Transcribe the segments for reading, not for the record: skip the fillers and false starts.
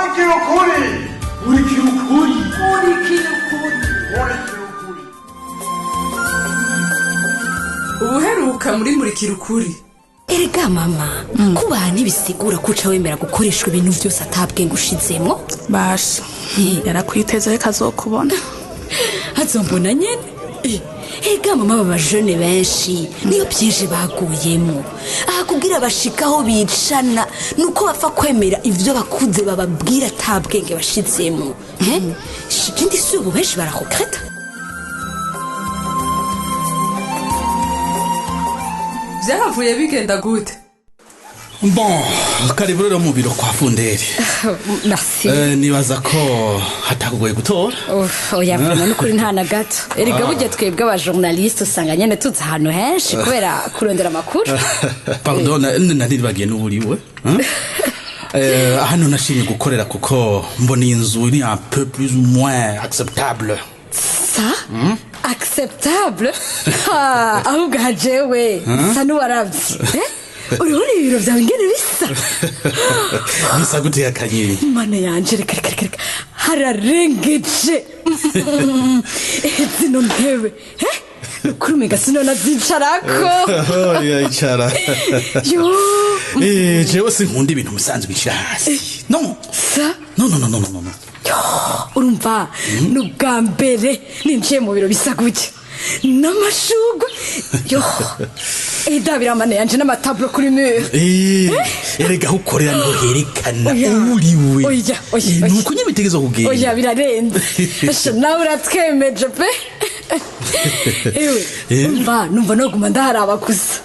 Murikira ukuri. Murikira ukuri. Murikira ukuri. Murikira ukuri. Ubuheruka muri Murikira Ukuri. Erega mama, kubaha ntibisigura kuca wemera gukoreshwa ibintu byose atabwenge ushizemo. Basha, yarakwiteze, reka azokubona. Azombona nyene. Erega mama, aba bajene benshi niyo piège baguyemo. Aha kubwira bashikaho bicana nuko bapfa kwemera ivyo bakuze bababwira atabwenge bashizemo. Ikindi si ubu benshi barahokreta. Vyahavuye bigenda gute? Bon, karibu rero mu biro kwa Funderi. Merci. Nibaza ko hatakugoye gutora. Uf, oya, vraiment, nukuri nta na gato. Erega burya twebwe abajournaliste usanga nyene tuzi ahantu henshi kubera kurondera amakuru. Pardon, naribagiye n'uburiwe. Hano nashimye gukorera kuko mbona iyi nzu ni un peu plus ou moins acceptable. Ça acceptable? Ha, ahubwo hajewe sa n'uwaravye. Urabona ibiro vyawe ingene bisa? Bisa gute yakanyeri? Mana yanje, reka reka reka reka, hararengeje. Zino ntebe, nukuri umenga sinonazicarako. Icara. Yo. Jewe sinkunda ibintu musanzwe bishira hasi. No. Sa. No, no, no, no, no, no. Urumva, ni ubwa mbere ninjiye mu biro bisa gutya n'amashugwe yo idabira, mana yanje, n'amatableau kuri mur. Erega aho ukorera niho herekana Oya. uriwe. Oya, oya, oya. Nuko nyine bitegerezwa kugenda. Oya, birarenze. Asha, nawe uratwemeje pe. Ewe, umva, numva noguma ndaharaba gusa.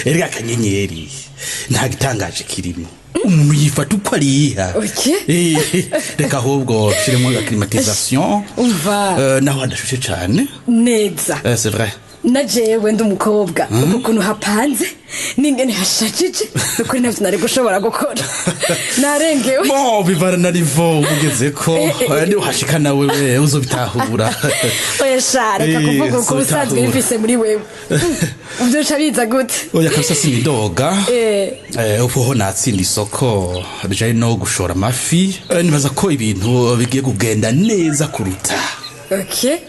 Erega akanyenyeri nta gitangaje kirimo, umuntu yifata uko ariha. Reka ahubwo shiremo la climatisation. Umva. Naho hadashushe cane. Neza. C'est vrai. Na jewe ndi umukobwa, uku kuntu hapanze n'ingene hashajije, nukuri navyo nari gushobora gukora, narengewe. Bon, bivana na niveau ugeze ko. Niwahashika nawe we uzobitahura. Oya sha, reka kuvuga uko ubusanzwe uzobitahura. bifise muri wewe uvyo biza gute? Oya kabisa, sinidoga. Ubu ho natsinda isoko rijanye no gushora amafi. Nibaza ko ibintu bigiye kugenda neza kuruta.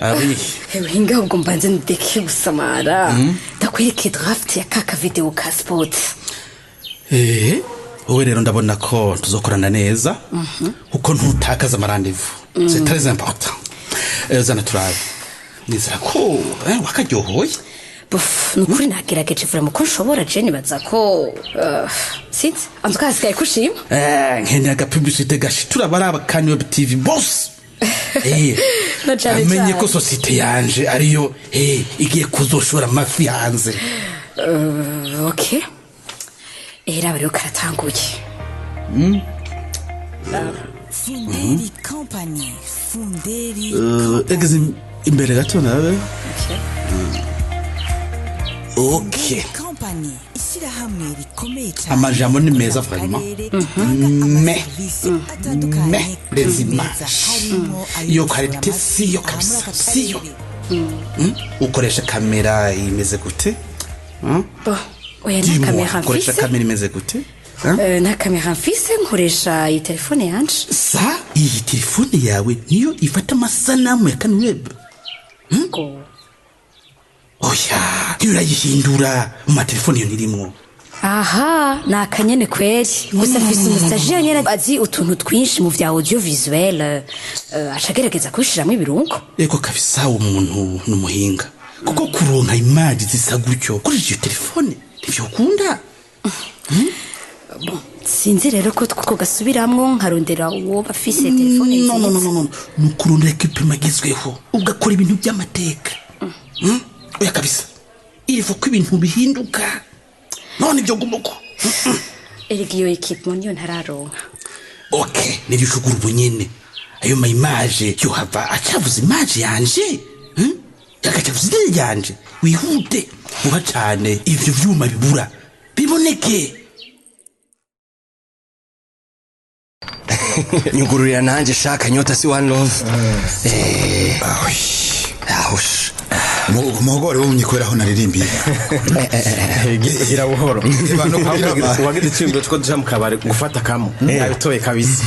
Ah oui. Ewe, hinga ubwo mbanze ndeke gusamara, ndakwereke draft ya kaka video ka sport. Wowe rero ndabona ko tuzokorana neza kuko ntutakaza amarendez-vous, c'est très important. Zana turabe, nizera ko wakaryohoye. Buf, nukuri nagerageje vraiment ko nshobora. Je nibaza ko sinzi, en tout cas hasigaye kushima. Nkeneye agapublicité gashitura baraba Kani Web TV bose. Na cane amenye cane. ko société yanje ariyo igiye kuzoshora amafi hanze. Ok, raba rero, karatanguye. Funderi Company, Funderi. Egeze imbere gato nawe. Ok. Company, ishyirahamwe rikomeye cyane. Amajambo ni meza vraiment. Mais atandukanye mais les images, harimo ayo iyo gushora qualité amafi siyo aha muri kabisa, aka siyo. karere. Ukoresha kamera imeze gute? Bon, oya, nta Dis-moi, kamera ukoresha mfise. kamera imeze gute? Hein? Nta kamera mfise, nkoresha iyi telefone yanje. Sa iyi telefone yawe niyo ifata amasanamu ya Kaniweb? Go. Oya, niyo urayihindura mu matelefone, iyo ntirimwo. Aha ni akanyene kweri, gusa mfise umustagiaire nyene azi utuntu twinshi mu vya audiovisuel, aca agerageza kubishiramwo ibirungo. Eko kabisa, uwo muntu ni umuhinga, kuko kuronka image zisa gutyo ukoresheje iyo telefone ntivyokunda. Sinzi rero ko two gasubiramwo nkarondera uwo bafise telefone No, no, no. nziza. No, no, ni ukurondera équipement agezweho, ugakora ibintu by'amateka. Oya kabisa, il faut ko ibintu bihinduka, none ibyo gumuko. Erega iyo équipement niyo ntararonka. Ok, nivyo ushugura ubu nyene, ayo ma image yohava acavuza image yanje, Agacavuza izina ryanje. Wihute vuba cane, ivyo vyuma bibura biboneke. Nyugururira nanjye shaka nyota si one love. Ahush. Umuhogo wari wumye kubera aho naririmbiye. Gira buhoro. Wagize icyumviro two duca mu kabari gufata kamwe. Yabitoye kabisa.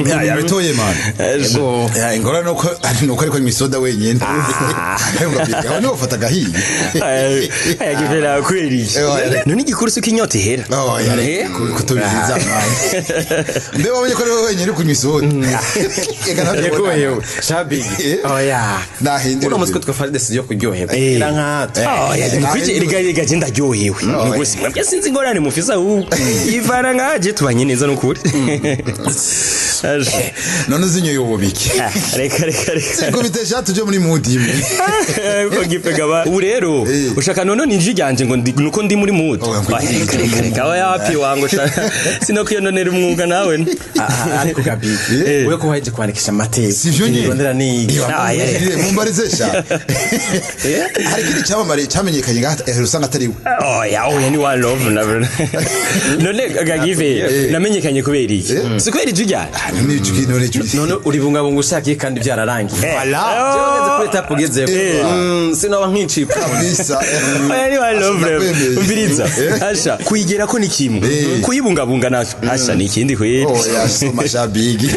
Yabitoye man. Yego. Ingorane nuko ariko anywa isoda wenyine. Aho niho ufata agahiye. Ayagivera kweri. None igikuru si inyota ihera. Kutubiza man. Mbe wabonye ko ari wowe wenyine kunywa isoda. Yego yewe. Shabi. Oya. Nahindura. Uno mutwe twafashe decision yo kuryoherwa. Era nkatwe. Oya, nkwije erega je ndaryohewe. Nuko si mwebwe sinzi ingorane mufise ahubwo. Ivana nkaje tubanye neza nukuri. None uzinyoye ububiki. Reka reka reka. Sikubite shati tuje muri mood imwe. Ko gipega. Ubu rero ushaka none ninji ryanje ngo nuko ndi muri mood. Reka reka reka. Oya happy wangu sinokwiyononera umwuga nawe. Ariko Gabi, wewe ko waje kwandikisha amateka. Sivyo nyine. Rondera ni. Mumbarize sha. Hari ikindi cyamamare cyamenyekanye ngaha usanga atari we. Oya oya ni one love na. None Gagive namenyekanye kubera iki? Si kubera ijwi ryanje. None uribungabunga ushakiye kandi byararangiye. Voilà. Ugeze kuri etape ugezeko. Sinaba nk'icipa. Kabisa. Oya ni one love. Umviriza. Asha kuyigera ko ni kimwe. Kuyibungabunga naco. Asha ni ikindi kweri. Oya soma shabigi.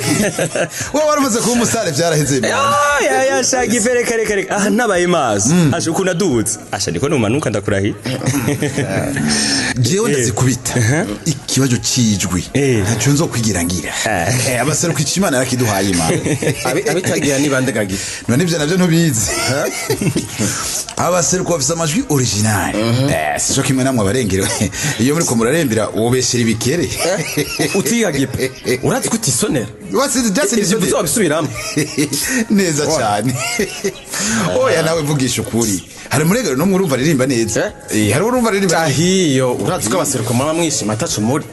Wowe waramaze kuba umusare byaraheze. Oya ya shagive reka reka reka. Ah nabaye maso. Asha ukuntu adutse. Asha niko numanuka ndakurahiye. Jewe ndazikubita. Ikibazo cijwi. Ntacyo nzokwigira ngira. Abaseruka Imana yarakiduhaye Imana. Abitagira ni bande Gagi? None ibyo navyo ntubizi. Abaseruka bafise amajwi original. Sico kimwe namwe abarengero. Iyo muri ko murarembera wobeshera ibikere. Utiga gipe. Urazi ko utisonera. Wasize byase Ivyo uzobisubiramo. Neza cyane. Oya nawe mvugisha ukuri. Hari muregero no murumva ririmba neza. Hari urumva ririmba. Ahiyo urazi ko abaseruko mama mwishima atacu muri.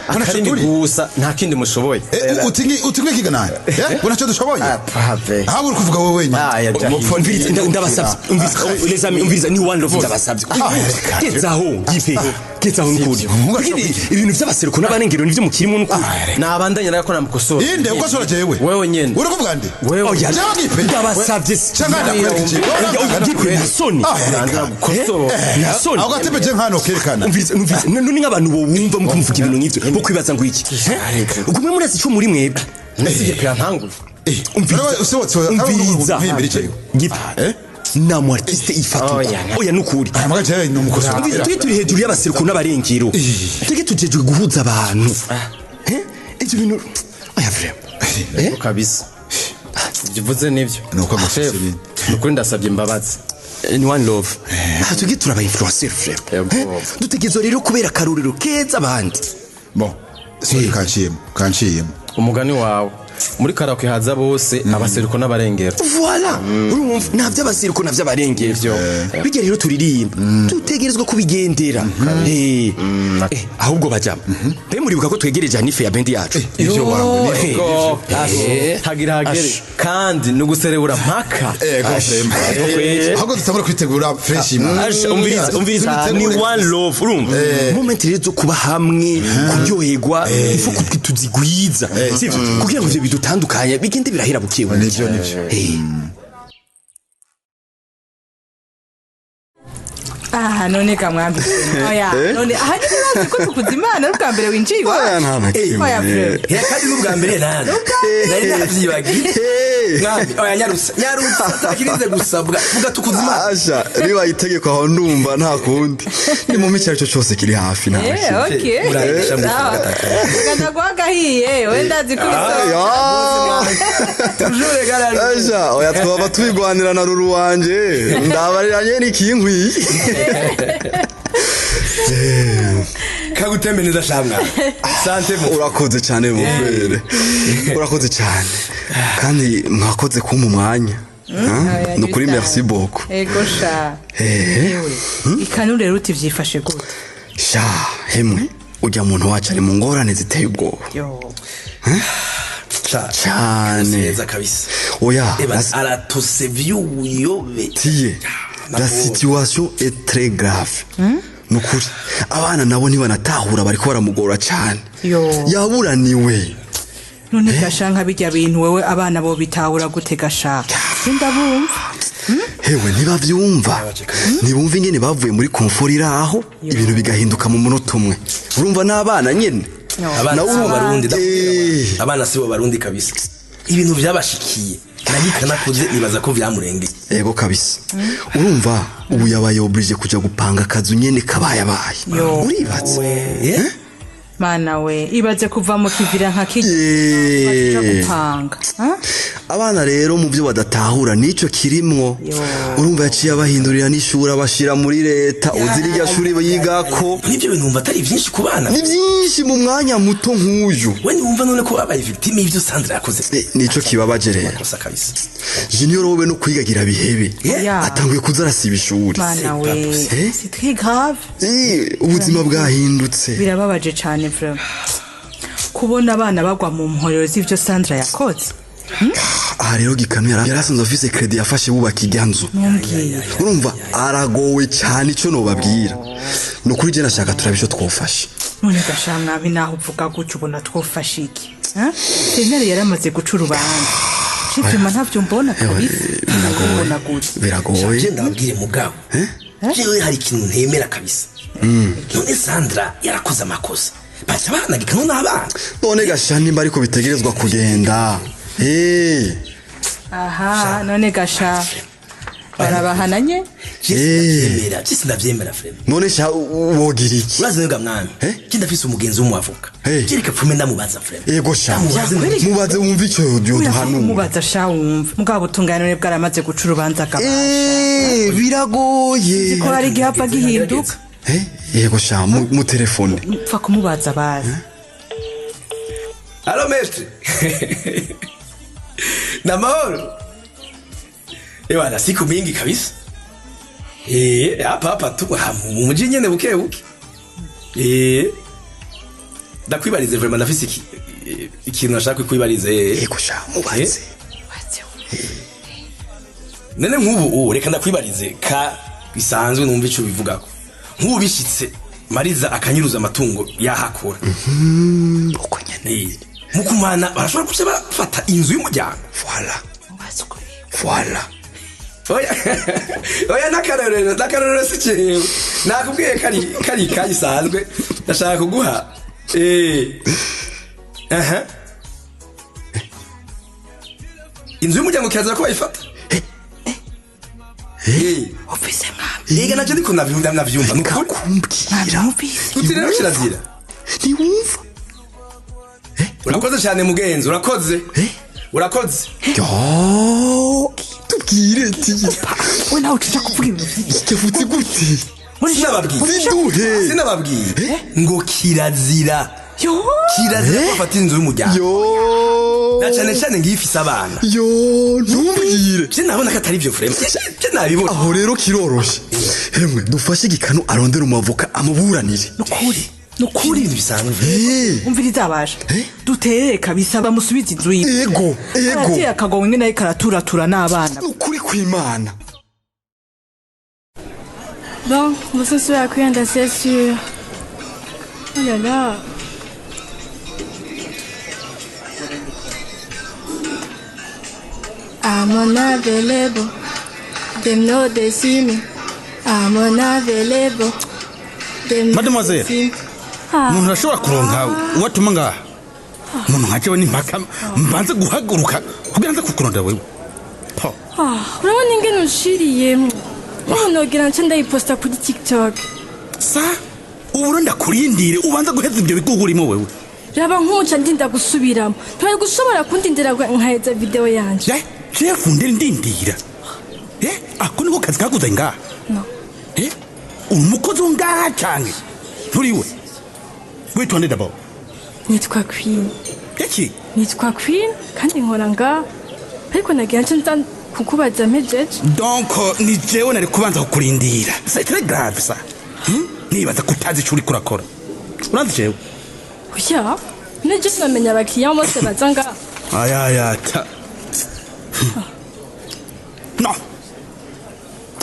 Akarimi gusa nta kindi mushoboye. Utingi kigana. Bona cyo dushoboye. Aho uri kuvuga wowe wenyine. Umviriza ndabasabye. Umviriza les amis umviriza ni one love ndabasabye. Gezaho gipe. Gezaho nukuri. Ibintu by'abaseruko n'abarengero nivyo mukirimo nukuri. Nabandanye nako namukosora. Inde ukosora jewe. Wewe nyene. Uri kuvuga nde? Wewe. Jewe gipe. Ndabasabye. Cyangwa ndakwereka iki? Gipe nasoni. Nasoni. Aho gatepe je nkano kerekana. Umviriza umviriza none nk'abantu bo wumva mu kumuvuga ibintu nk'ivyo bo kwibaza ngo iki. Ugumwe murazi ico muri mwebwe. Nasi gipe yantangura. Umviriza. Gipe. Nta mu artiste ifata. Oya nukuri. Twe turi hejuru y'abaseruko n'abarengero. Twe tujejwe guhuza abantu. Ibyo bintu oya vraiment. Kabisa. Bivuze nivyo. Nuko amashusho nukuri ndasabye imbabazi. Ni one love. Aha tugiye turaba influencer frère. Dutegezo rero kubera akarorero keza abandi. Bon, sorry kanciyemo, kanciyemo. Umugani wawe. Muri karaoke haza bose abaseruko n'abarengero. Voilà. Urumva nta by'abaseruko na by'abarengero. Bijya rero turirimba. Tutegerezwa kubigendera. Ahubwo bajama. Mbe muribuka ko twegereje hanife ya bendi yacu. Ivyo wangu ni. Hagira hagere kandi nuguserebura mpaka. Ahubwo dutabura kwitegura fresh. Umviriza umviriza ni one love urumva. Moment rero zo kuba hamwe kuryoherwa ifu kutuzigwiza. Sivyo kugira ngo ivyo bidutandukanye bigende birahera bukiwe. Nivyo nivyo. Aha none kamwambi. Oya none aha ntibazi ko tukuza Imana ari ubwa mbere winjiye iwacu. Oya frère. Ya kandi n'ubwa mbere nani. Nari navyibagiye. Mwambi oya nyarutsa nyarutsa takirize gusa vuga tukuza Imana. Asha riba itegeko aho ndumva nta kundi. Ni mu mico cyo cyose kiri hafi nta. Okay. Uganda gwagahiye wenda zikubisa. Toujours gara. Asha oya twaba tubigwanira na ruru wanje. Ndabariranye n'ikinkwiye. Kagutembe neza shamwa. Sante mu. Urakoze cyane mufere. Urakoze cyane. Kandi mwakoze kumpa umwanya. Nukuri merci beaucoup. Ego sha. Ikanure rero utivyifashe gute? Sha, hemwe ujya muntu wacu ari mu ngorane ziteye ubwoba. Yo. Cyane. Neza kabisa. Oya, aratose vyuyobe. Tiye. La situation est très grave. Nukuri abana nabo ntibanatahura bariko baramugora cyane. Yaburaniwe. None gashanka bijya bintu wewe abana bo bitahura gute gasha? Sindabumva. Hewe ntibavyumva, ntibumva ingene bavuye muri komfort iraho, ibintu bigahinduka mu munota umwe. Urumva n'abana nyene. Abana si bo Barundi, ndakubwira, abana si bo Barundi kabisa. Ibintu byabashikiye nagika nakuze nibaza ko vyamurengeye. Ego kabisa. Urumva ubu yabaye obligé kuja gupanga akazu nyene kabayabaye. Uribatse. Mana we, ibaze kuva mu kivira nka kijya gupanga. Abana rero mu byo badatahura nico kirimwo. Urumva yaciye abahindurira n'ishuri abashira muri leta, uzi irya shuri yigako. Nibyo bintu umva atari byinshi ku bana. Ni byinshi mu mwanya muto nk'uyu. We ntiwumva none ko babaye victime y'ivyo Sandra yakoze. Nico kibabaje rero. Junior wowe no kwigagira bihebe. Atanguye kuza arasiba ishuri. Mana we, c'est très grave. Ubuzima bwahindutse. Birababaje cyane vraiment. Kubona abana bagwa mu mporero z'ivyo Sandra yakoze. Aha rero Gikanu yarasanzwe afise credit yafashe bubaka irya nzu. Urumva aragowe cyane, ico nobabwira ni ukuri je nashaka turabe ico twofashe. None gasha mwami, naho uvuga gutyo ubona twofashe iki? Sentare yaramaze guca urubanza. Shifima ntavyo mbona kabisa. Mbona gutya. Biragoye. Je ndababwire mugabo, jewe hari ikintu ntemera kabisa. None Sandra yarakoze amakosa, baca abana Gikanu n'abana. None gasha nimba ariko bitegerezwa kugenda. Aha, none gasha barabahananye. Je sindavyemera frema. None sha wogira iki? Urazi nega mwami, je ndafise umugenzi w'umuavoka. Jereka pfume ndamubaza frema. Yego sha, mubaze wumva ico yoduhanura. Mubaza sha wumva. Mugabo butungane bwaramaze guca urubanza kabasha. Biragoye. Ko hari igihe apfa gihinduka. Yego sha, mu telefone. Pfa kumubaza bazi. Allo maître. Na mahoro. Ewana siku mingi kabisa. Hapa hapa tu mu mujyi nyene buke buke. Ndakwibarize vraiment, ndafise ikintu nashaka kwibarize. Yego sha, mubaze. Nene nk'ubu reka ndakwibarize ka bisanzwe numva ico bivugako. Nk'ubu bishitse Mariza akanyuruza amatungo yahakora. Uko nyene. Mukumana barashobora kuca bafata inzu y'umuryango. Voilà. Voilà. Oya. Oya nakarorero si jewe. Nakubwiye kari kayisanzwe. Ndashaka kuguha. Aha. Inzu y'umuryango kirazira ko bayifata. Ofise mwami. Ega nacyo ndiko navyumva nukumbwira. Uti rero kirazira. Ntiwumva. Urakoze cyane mugenzi, urakoze. Urakoze. Yo, tubwire ti. We nawe uca kuvuga ibintu by'ikivutse gute? Sinababwiye. Sinababwiye. Ngo kirazira. Yo. Kirazira gufata inzu y'umuryango. Yo. Na cyane cyane ngifise abana. Yo, ntumbwire. Je nabona ko atari byo frame. Je nabibona. Aho rero kiroroshe. Hemwe dufashe Gikanu arondera umavoka amuburanire. Nukuri. Nukuri ibintu bisanzwe. Umviriza abasha. Duterere kabisa bamusubiza inzu yiwe. Yego, yego. Arateye akagongwe nyene ariko araturatura n'abana. Nukuri kw'Imana. Bon, vous akuyenda c'est sûr. Oh là là. I'm unavailable. Them no they see me. I'm unavailable. Them. Mademoiselle. Umuntu ashobora kuronka uwatuma ngaha. Umuntu nkajewe n'impaka mbanze guhaguruka kugira nze kukurondera wewe. Urabona ingene ushiriyemwo. None nce ndayiposta kuri TikTok. Sa ubu ndakurindire ubanza guheza ibyo bigugu urimo wewe. Raba nkuca ndinda gusubiramo. Ntwari gushobora kundindira nkaheza video yanje. Chef ndindira. Ako niko kazi kakuze ngaha. No. Umukozi wo ngaha canke nturiwe. Witwa nde d'abord? Nitwa Queen. Iki? Nitwa Queen kandi nkora ngaha. Ariko nagira nce nza kukubaza mpejeje. Donc ni jewe nari kubanza kukurindira. C'est très grave ça. Nibaza kutazi ico uriko urakora. Uranzi jewe? Oya, neje sinamenya abakiriya bose baza ngaha. Aya ta. No.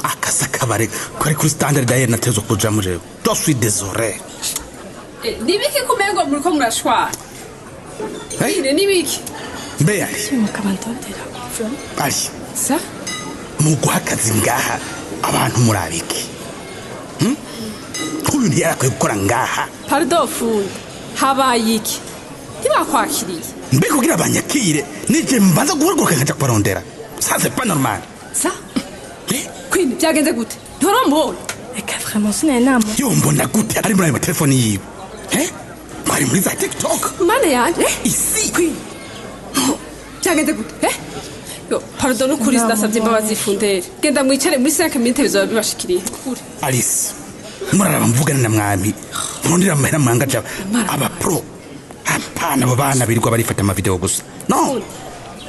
Akasa kabare kari kuri standard d'ailleurs natezo kujamo jewe. Je suis désolé. Nibiki kumengo muriko murashwana. Hey, nibiki. Mbe ari. Mukabandondera. Ari. Sa? Mu guha akazi ngaha abantu murabiki. Uyu ntiyarakwiye gukora ngaha. Pardon fundi, habaye iki? Ntibakwakiriye. Mbe kugira banyakire nije mbanza guhaguruka nkaja kubarondera. Ça c'est pas normal. Sa? Queen, byagenze gute? Nturamubona? Eka vraiment sinari namubona. Yo mbona gute ari muri ayo matelefoni yiwe? Ari muri za TikTok. Mana yanje. Isi. Queen. Byagenze gute? Yo, pardon ukuri ndasabye imbabazi fundere. Genda mwicare muri 5 minutes bizoba bibashikiriye. Kure. Alice. Muraraba mvugana na mwami. Murondera amahera mwangaje aba pro. Hapana abo bana birirwa barifata ama video gusa. No.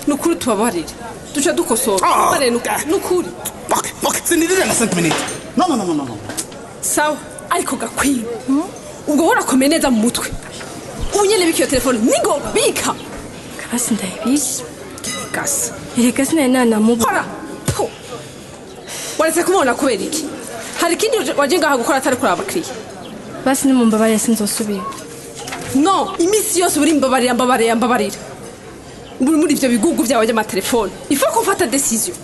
Nukuri tubabarire. Duca dukosora. Bare nukuri. Okay, sindirira na 5 minutes. No. Sawa, ariko gakwiye. Ubwo urakomeye neza mu mutwe. Ubu nyene bika iyo telefone ningo bika. Kabasi ndayibika. Gasa. Erega sinari nanamubona. Hora. Waretse kumubona kubera iki? Hari ikindi waje ngaha gukora atari kuraba abakiriya. Basi nimumbabarire sinzosubira. No, imisi yose uri mbabarira. Uri muri ivyo bigugu byawe by'amatelefone. Il faut qu'on fasse décision.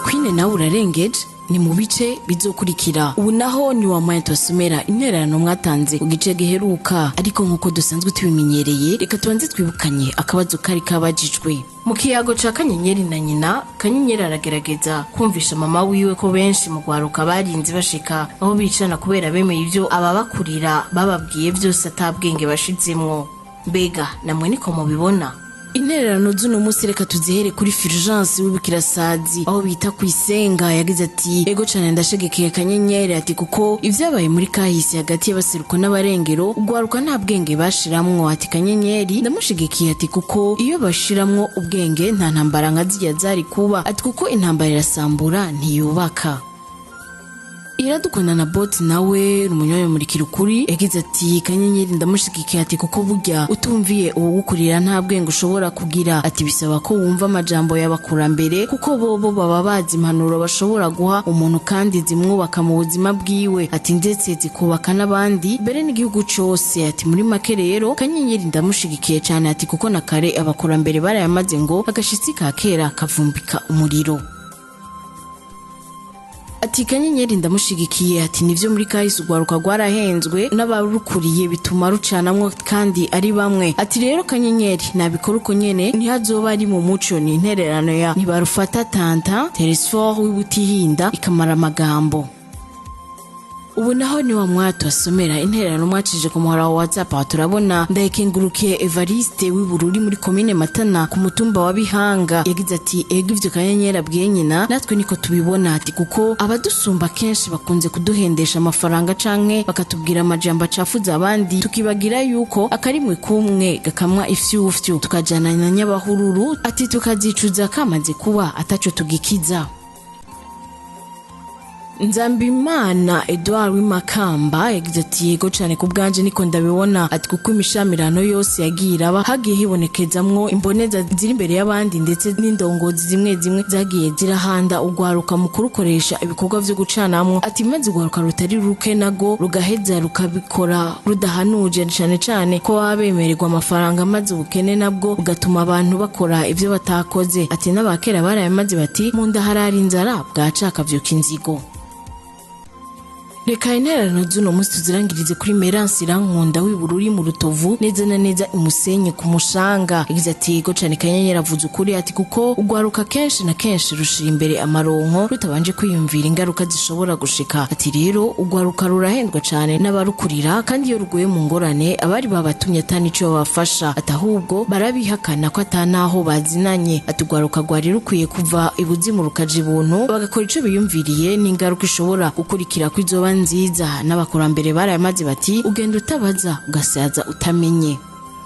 Queen nawe urarengeje ni mu bice bizokurikira. Ubu naho ni wa mwanya tubasomera intererano mwatanze ku gice giheruka, ariko nk'uko dusanzwe tubimenyereye reka tubanze twibukanye akabazo kari kabajijwe. Mu kiyago ca Kanyenyeri na nyina, Kanyenyeri aragerageza kumvisha mama wiwe ko benshi mu gwaruka barinze bashika aho bicana kubera bemeye ivyo ababakurira bababwiye vyose atabwenge bashizemwo. Mbega namwe niko mubibona? Intererano z'uno munsi reka tuzihere kuri Fulgence w'Ibukirasazi aho bita kwisenga. Yagize ati ego cyane ndashegekeye Kanyenyeri, ati kuko ivyabaye muri kahise hagati y'abaseruko n'abarengero ugwaruka nta bwenge bashiramwo. Ati Kanyenyeri ndamushigikiye, ati kuko iyo bashiramwo ubwenge nta ntambara nka zirya zari kuba, ati kuko intambara irasambura ntiyubaka. Iradukunda na bot nawe rumunyoye muri kirukuri yagize ati Kanyenyeri ndamushigikiye, ati kuko burya utumviye uwugukurira nta bwenge ushobora kugira, ati bisaba ko wumva amajambo y'abakurambere kuko bobo baba bazi impanuro bashobora guha umuntu kandi zimwubaka mu buzima bwiwe, ati ndetse zikubaka n'abandi mbere n'igihugu cose. Ati muri make rero Kanyenyeri ndamushigikiye cyane, ati kuko na kare abakurambere barayamaze ngo agashitsi ka kera kavumbika umuriro. Ati Kanyenyeri ndamushigikiye, ati nivyo muri kahise ugwaruka rwarahenzwe n'abarukuriye bituma rucanamwo kandi ari bamwe. Ati rero Kanyenyeri nabikora uko nyene ntihazoba ari mu muco. Ni intererano ya ntibarufata tanta Telesfor w'Ibutihinda ikamara amagambo. Ubu naho ni wa mwato asomera intererano mwacije ku muhora wa WhatsApp. Turabona Ndayikengurukiye Evariste w'Ibururi muri commune Matana ku mutumba wa Bihanga. Yagize ati ego ivyo Kanyenyeri abwiye nyina natwe niko tubibona, ati kuko abadusumba kenshi bakunze kuduhendesha amafaranga canke bakatubwira amajambo acafuza abandi, tukibagira yuko akarimwe kumwe gakamwa ifyufyu tukajana na nyabahururu, ati tukazicuza kamaze kuba ataco tugikiza. Nzambimana Edouard w'Imakamba yagize ati yego cyane ku bwanje niko ndabibona, ati kuko imishamirano yose yagiye iraba hagiye hibonekezamwo imboneza ziri imbere y'abandi ndetse n'indongozi zimwe zimwe zagiye zirahanda ugwaruka mu kurukoresha ibikorwa vyo gucanamwo, ati maze ugwaruka rutari ruke nago rugaheza rukabikora rudahanuje cyane cyane ko baba bemererwa amafaranga, maze ubukene nabwo bugatuma abantu bakora ivyo batakoze. Ati n'abakera barayamaze bati mu nda harari inzara bwacaka vyuka inzigo. Reka intererano z'uno munsi tuzirangirize kuri Merance Irankunda w'Ibururi mu Rutovu neza na neza imusenyi ku Mushanga. Yagize ati yego cyane Kanyenyeri avuze ukuri, ati kuko ugwaruka kenshi na kenshi rushira imbere amaronko rutabanje kwiyumvira ingaruka zishobora gushika. Ati rero ugwaruka rurahendwa cyane n'abarukurira kandi iyo ruguye mu ngorane abari babatumye atani ico babafasha, ati ahubwo barabihakana ko atanaho bazinanye. Ati ugwaruka rwari rukwiye kuva ibuzimu rukaja ibuntu bagakora ico biyumviriye n'ingaruka ishobora gukurikira kwizoba nziza. N'abakurambere barayamaze bati ugenda utabaza ugasaza utamenye.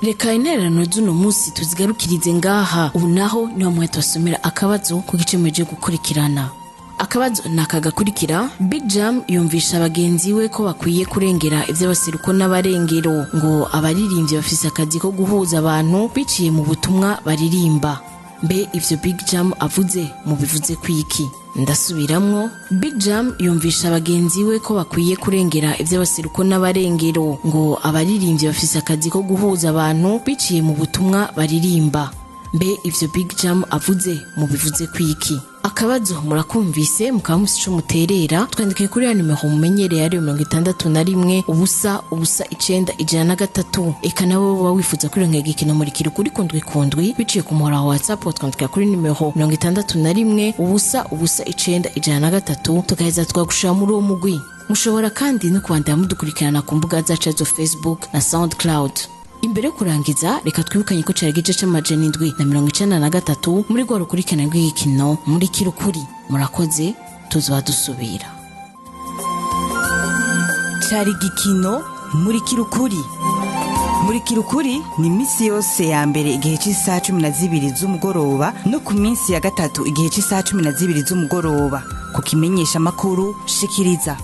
Reka intererano z'uno munsi tuzigarukirize ngaha. Ubu naho ni wa mwanya tubasomera akabazo ku gice muje gukurikirana. Akabazo nakagakurikira. Big Jam yumvisha abagenzi we ko bakwiye kurengera ivy'abaseruko n'abarengero, ngo abaririmbyi bafise akazi ko guhuza abantu biciye mu butumwa baririmba. Mbe ivyo Big Jam avuze mubivuze kwiki? Ndasubiramwo. Big Jam yumvisha abagenzi we ko bakwiye kurengera ivy'abaseruko n'abarengero, ngo abaririmbyi bafise akazi ko guhuza abantu biciye mu butumwa baririmba. Mbe ivyo Big Jam avuze mubivuze kwiki? Akabazo murakumvise, mukaba mufise ico muterera, twandikiye kuri ya nimero mumenyereye, ariyo 61 0 0 9 103. Eka nawe woba wifuza kwironkera igikino Murikira Ukuri kundwi kundwi biciye ku muhora wa WhatsApp, twandikira kuri nimero 61 0 0 9 103, tugaheza twagushira muri uwo mugwi. Mushobora kandi no kubandanya mudukurikirana ku mbuga zacu, arizo Facebook na SoundCloud. Imbere yo kurangiza, reka twibukanye ko cari igice c'793 muri rwa rukurikirane rw'igikino Murikira Ukuri. Murakoze, tuzoba dusubira. Cari igikino Murikira Ukuri. Murikira Ukuri ni iminsi yose ya mbere igihe cy'isaha 12 z'umugoroba, no ku minsi ya gatatu igihe cy'isaha 12 z'umugoroba, ku kimenyesha amakuru Shikiriza.